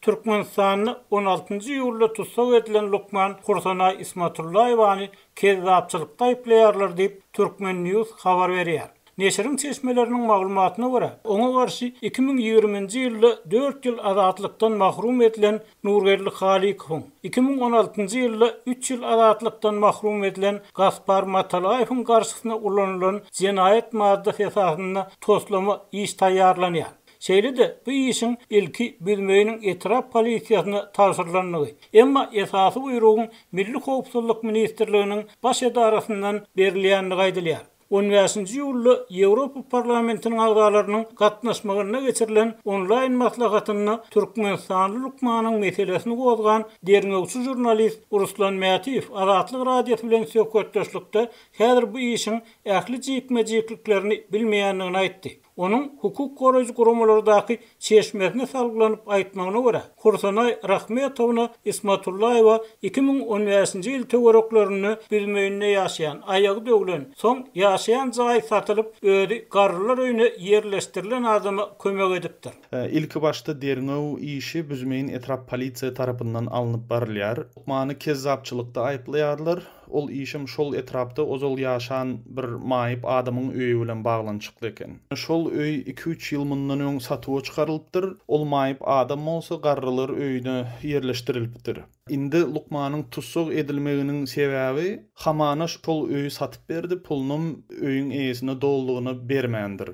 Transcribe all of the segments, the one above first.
Türkmenistanda on altynjy iýulda tussag edilen lukman Hursanaý Ismatullaýewany kezzapçylykda aýyplaýarlar diýip, Turkmen. News habar berýär. Neşiriň çeşmeleriniň maglumatyna görä, oňa garşy 2020-nji ýylda dört ýyl azatlykdan mahrum edilen Nurgeldi Halykowyň, 2016-njy ýylda üç ýyl azatlykdan mahrum edilen Gaspar Matalaýewiň garşysyna ulanylan jenaýat maddasy esasynda toslama iş taýýarlanýar. Şeýle-de, bu işiň ilki Büzmeýiniň etrap polisiýasyna tabşyrylandygy, emma esasy buýrugyň Milli howpsuzlyk ministrliginiň baş edarasyndan berilýändigi aýdylýar. On bäşinji iýulda Ýewropa Parlamentiniň agzalarynyň gatnaşmagynda geçirilen onlaýn maslahatynda türkmenistanly lukmanyň meselesini gozgan derňewçi žurnalist Ruslan Mätiýew Azatlyk Radiosy bilen söhbetdeşlikde häzir bu işiň ähli jikme-jikliklerini bilmeýändigini aýtdy. Onuň hukuk goraýjy guramalardaky çeşmesine salgylanyp aýtmagyna görä, Hursanaý Rahmetowna Ismatullaýewa 2015-nji ýyl töwereklerinde Büzmeýinde ýaşaýan, aýagy döwlen, soň ýaşaýan jaýy satylyp, özi garrylar öýüne ýerleşdirilen adama kömek edipdir. Ilki başda derňew işi Büzmeýin etrap polisiýa tarapyndan alnyp barylýar. Lukmany kezzapçylykda aýyplaýarlar. Ol işem şol etrapda ozal ýaşan bir maýyp adamyň öýi bilen baglanyşykly eken. Şol öý iki-üç ýyl mundan öň satuwa çykarylypdyr. Ol maýyp adam bolsa garrylar öýüne ýerleşdirilipdir. Indi lukmanyň tussag edilmeginiň sebäbi, hamana şol öýi satyp berdi, pulunam öýüň eýesine dolulygyna bermändir.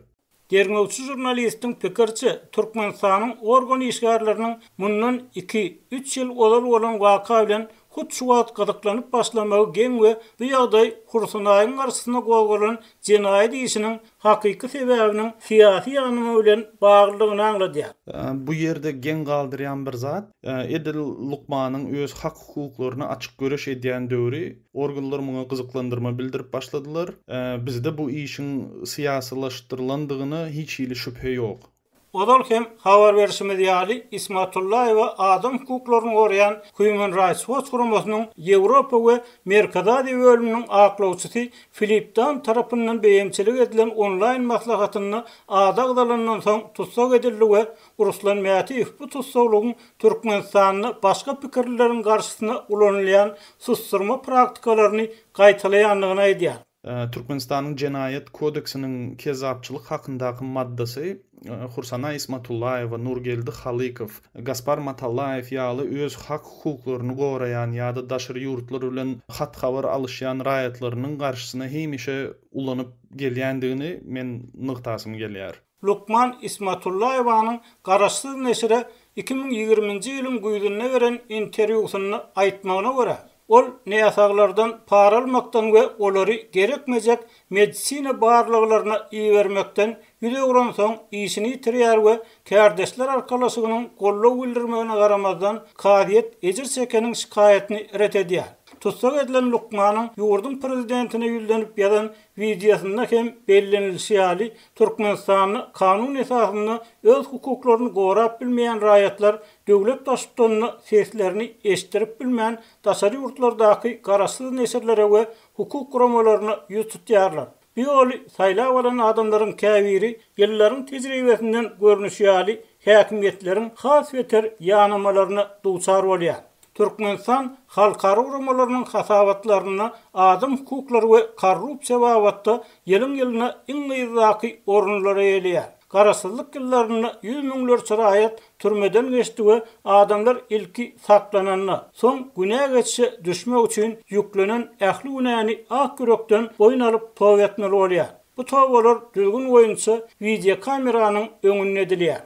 Derňewçi žurnalistiň pikiriçe, Türkmenistanyň organ işgärleriniň mundan iki, üç ýyl ozal bolan waka bilen hut şu wagt gyzyklanyp başlamagy geň we bu ýagdaý Hursunaýyň garşysyna gozgalan jenaýat işiniň hakyky sebäbiniň syýasy ýanama bilen baglydygyny aňladýar. Bu ýerde geň galdyrýan bir zat, edil lukmanyň öz hak-hukuklaryna açyk göreş edýän döwri Organlar muňa gyzyklandyrma bildirip başladylar. Bizde bu işiň syýasylaşdyrylandygyna hiç hili şübhe ýok. Ozal hem habar berşimiz ýaly, Ismatullaýewa adam hukuklaryny goraýan Human Rights Watch guramasynyň Ýewropa we Merkezi Aziýa bölüminiň aklawçysy Filip Dann tarapyndan beýemçilik edilen onlaýn maslahatynda ady agzalandan soň tussag edildi we Ruslan Mätiýew bu tussaglygyň Türkmenistanda başga pikirlileriň garşysyna ulanylýan susdurma praktikalaryny gaýtalaýandygyny aýdýar. Türkmenistanyň Jenaýat kodeksiniň kezzapçylyk hakyndaky maddasy Hursana Ismatullaýewa, Nurgeldi Halykow, Gaspar Matallaýew ýaly öz hak-hukuklaryny goraýan ýa-da daşary ýurtlar bilen hat-habar alyşýan raýatlarynyň garşysyna hemişe ulanyp gelýändigini men nygtasym gelýär. Lukman Ismatullaýewanyň garaşsyz neşire 2020-nji ýylyň güýzünde beren interwýusynda aýtmagyna görä, ol näsaglardan para almakdan we olary gerekmejek medisina barlaglaryna ibermekden ýüz öwrensoň işini ýitirýär we kärdeşler arkalaşygynyň goldaw bildirmegine garamazdan kazyýet ejir çekeniň şikaýatyny ret edýär. Tussag edilen lukmanyň ýurduň prezidentine ýüzlenip ýazan Wideosynda hem bellenilişi ýaly, Türkmenistanda kanun esasynda öz hukuklaryny gorap bilmeýän raýatlar döwlet baştutanyna seslerini eşitdirip bilmän, daşary ýurtlardaky garaşsyz neşirlere we hukuk guramalaryna ýüz tutýarlar. Bu ýoly saýlap alan adamlaryň käbiri ýyllaryň tejribesinden görnüşi ýaly, häkimiýetleriň has beter ýanamalaryna duçar bolýar. Türkmenistan halkara guramalarynyň hasabatlarynda adam hukuklary we korrupsiýa babatda ýylyň-ýylyna iň yzdaky orunlary eýeleýär. Garaşsyzlyk ýyllarynda ýüz müňlerçe raýat türmeden geçdi we adamlar ilki saklananda, soň günä geçişe düşmek üçin ýüklenen ähli günäni ak ýürekden boýun alyp toba etmeli bolýar. Bu tobalar düzgün boýunça wideokameranyň öňünde edilýär.